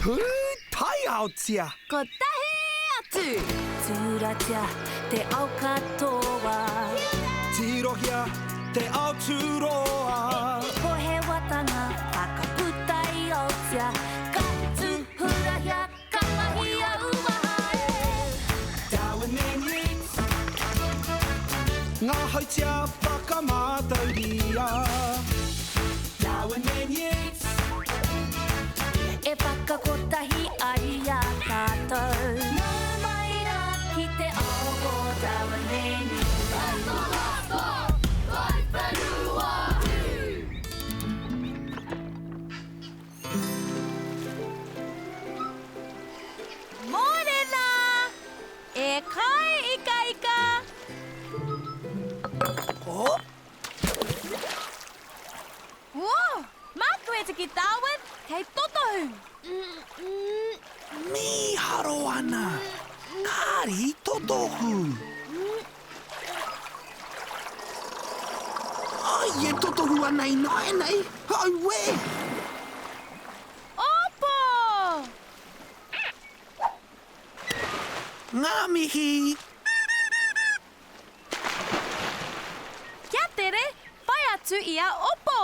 Pūtaiaotia! Kotahi atu! Tūratia te ao katoa. Tirohia te ao tūroa. Pohewatanga whakaputa i Aotea. Ka tūhurahia, ka mahia uaha e. Ngahautia whakamātauria. E whakakotahi ai i a tātou. Nau mai rā ki te ao o Darwin Mōrena! E kai ikaika! Oh! Whoa! Māku e tiki Darwin, kei totohu! Mīharo ana! Kāri totohu! Ai, e totohu ana ināianei! Auē! Opo! Ngā mihi! Kia tere, whai atu i a Opo!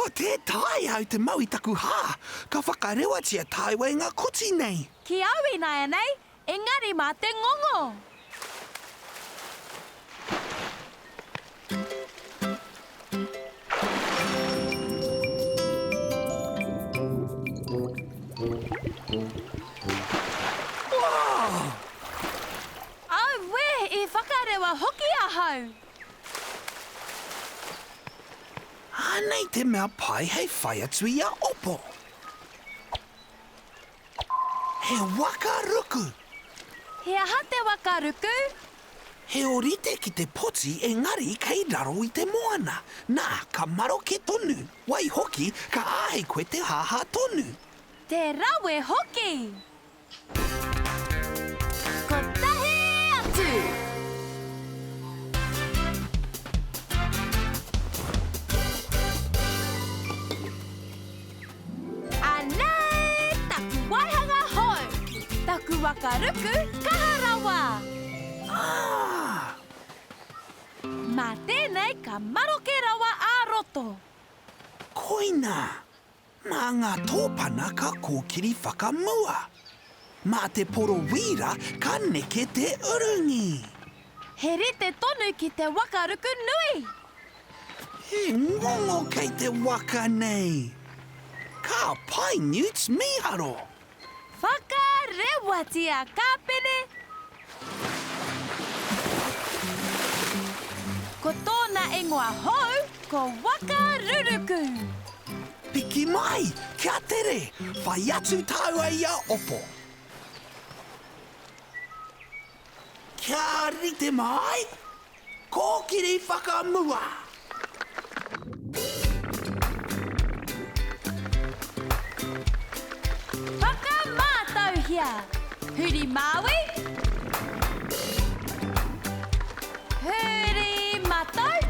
Oh, tē taea au te mau i taku hā! Ka whakarewatia tāua e ngā koti nei! Ki au ināianei, engari mā te ngongo! Auē, i whakarewa hoki ahau! Anei te mea pai hei whai atu i a Opo. He waka ruku! He aha te waka ruku? He ōrite ki te poti engari kei raro i te moana. Nā, ka maroke tonu. Waihoki, ka āhei koe te hāhā tonu. Te rawe hoki! Kotahi atu! Anei taku waihanga hou! Taku waka ruku kaha rawa! Ah! Mā tēnei ka maroke rawa ā-roto. Koinā! Mā ngā tōpana ka kōkiri whakamua. Mā te porowīra ka neke te urungi. He rite tonu ki te waka ruku nui. He ngongo kei te waka nei. Ka pai Newts mīharo! Whakarewatia Kāpene! Ko tōna ingoa hou ko Waka Ruruku. Piki mai, kia tere, whai atu tāua i a Opo. Kia rite mai, Kōkiri whakamua! Whakamātauhia! Huri Māui! Huri Matau!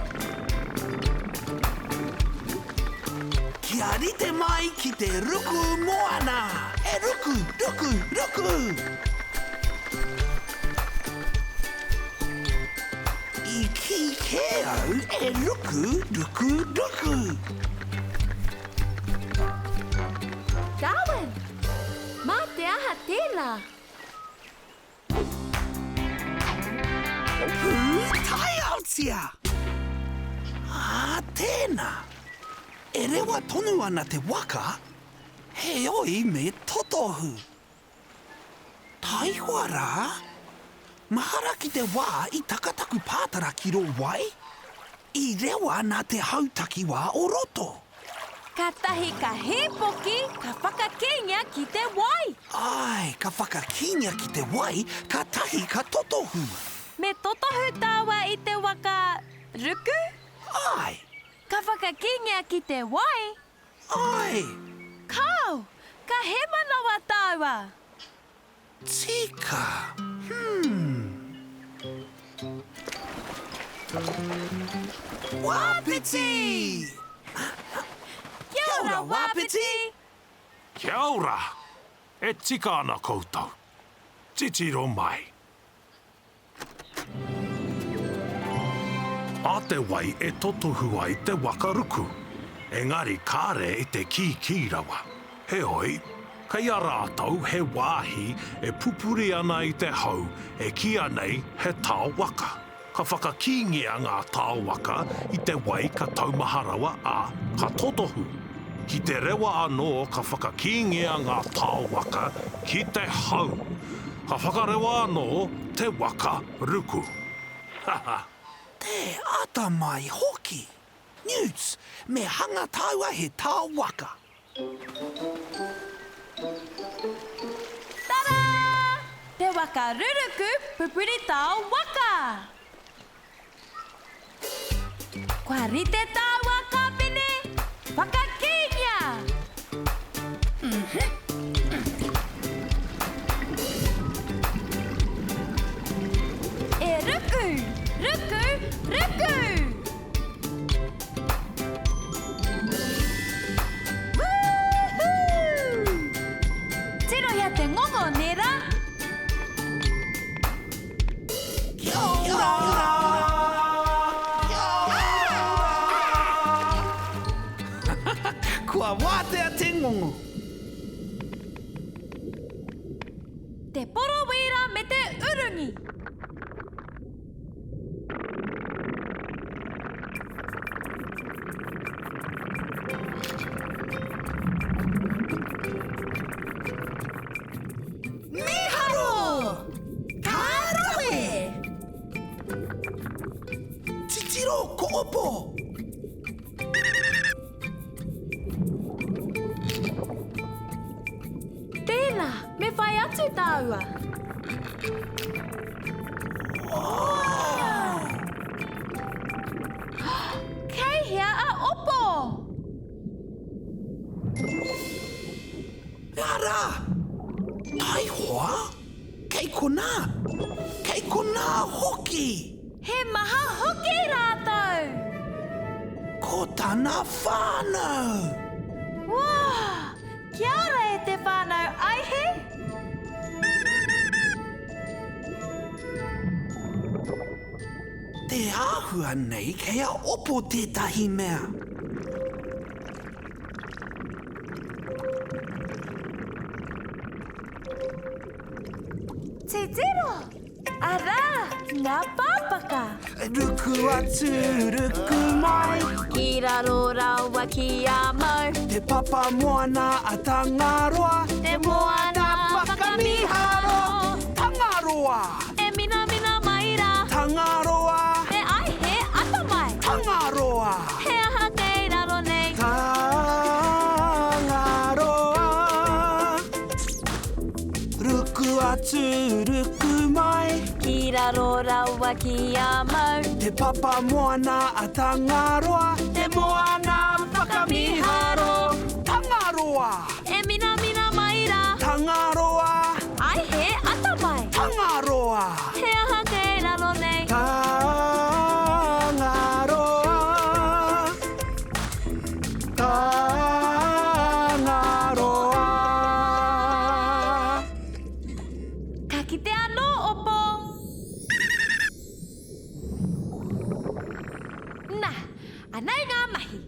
Kia rite mai ki te ruku moana! E ruku, ruku, ruku! I kī kē au e ruku, ruku, ruku. Darwin, mā te aha tēnā? Pūtaiaotia! Ā, tēnā! E rewa tonu ana te waka, heoi me totohu. Taihoa rā! Mahara ki te wā i taka taku pātara ki rō wai? I rewa nā te hau takiwā o roto. Kātahi ka hīpoki, ka whakakīngia ki te wai. Āe, ka whakakīngia ki te wai, kātahi ka totohu. Me totohu tāua i te waka ruku? Āe. Ka whakakīngia ki te wai? Āe! Kāo! Ka hēmanawa tāua! Tika! Hmm. Wapiti! Kia ora, Wapiti! Kia ora! E tika ana koutou. Titiro mai. A te wai e totohu ai te waka ruku, engari kāre i te kīkī rawa. Heoi, kei a rātou he wāhi e pupuri ana i te hau e kīia nei he tao waka. Ka whakakīngia ngā tao waka i te wai ka taumaha rawa, ā, ka totohu. Ki te rewa anō ka whakakīngia ngā tao waka ki te hau. Ka whakarewa anō te waka ruku. Ha ha! Te atamai hoki! Newts, me hanga tāua he tao waka. Tara! Te waka ruruku pupuri tao waka! Kua rite tāua kāpene! Whakakīngia! E ruku! Ruku! Ruku! Woohoo! Tirohia te ngongo, nē rā? Kia ora! Kia ora! Kua wātea te ngongo. Te porowīra me te urungi. Mīharo! Ka rawe! Titiro ko Opo! Tēnā, me whai atu tāua. Kei hea a Opo? Arā! Taihoa! Kei konā! Kei konā hoki! He maha hoki rātou! Ko tana whānau! Wā! Kia ora e te whānau Aihe! Te āhua nei kei a Opo tētahi mea. Titiro! Arā, ngā pāpaka! Ruku atu, ruku mai. Ki raro rawa ki a mau. Te papa moana a Tangaroa. Te moana whakamiharo. Tangaroa! E minamina mai rā. Tangaroa! Te aihe atamai. Tangaroa! He aha kei raro nei? Tangaroa! Ruku atu, ruku mai. Ki raro rawa ki a mau. Te papa moana a Tangaroa. Te moana whakamiharo. Tangaroa! E minamina mai rā. Tangaroa! Ai he atamai. Tangaroa! He aha kei raro nei? Tangaroa! Tangaroa! Ka kite anō, Opo! Nā, anei ngā mahi.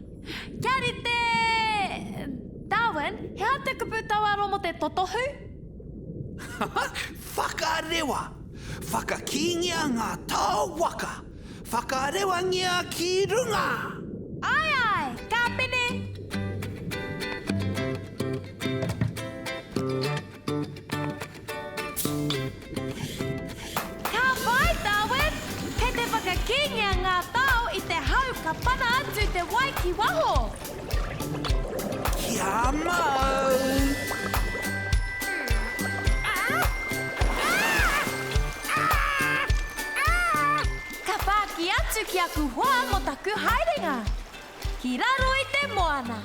Kia rite... Darwin, he aha te kupu tauaro mō te totohu? Whakarewa! Whakakīngia ngā tao waka! Whakarewangia ki runga! Ae ae, kāpene! Ka pai, Darwin! Kei te whakakīngia ngā tao i te hau ka pana atu te wai ki waho! Kia mau! Ka whāki atu ki aku hoa mō taku haerenga. Ki raro i te moana.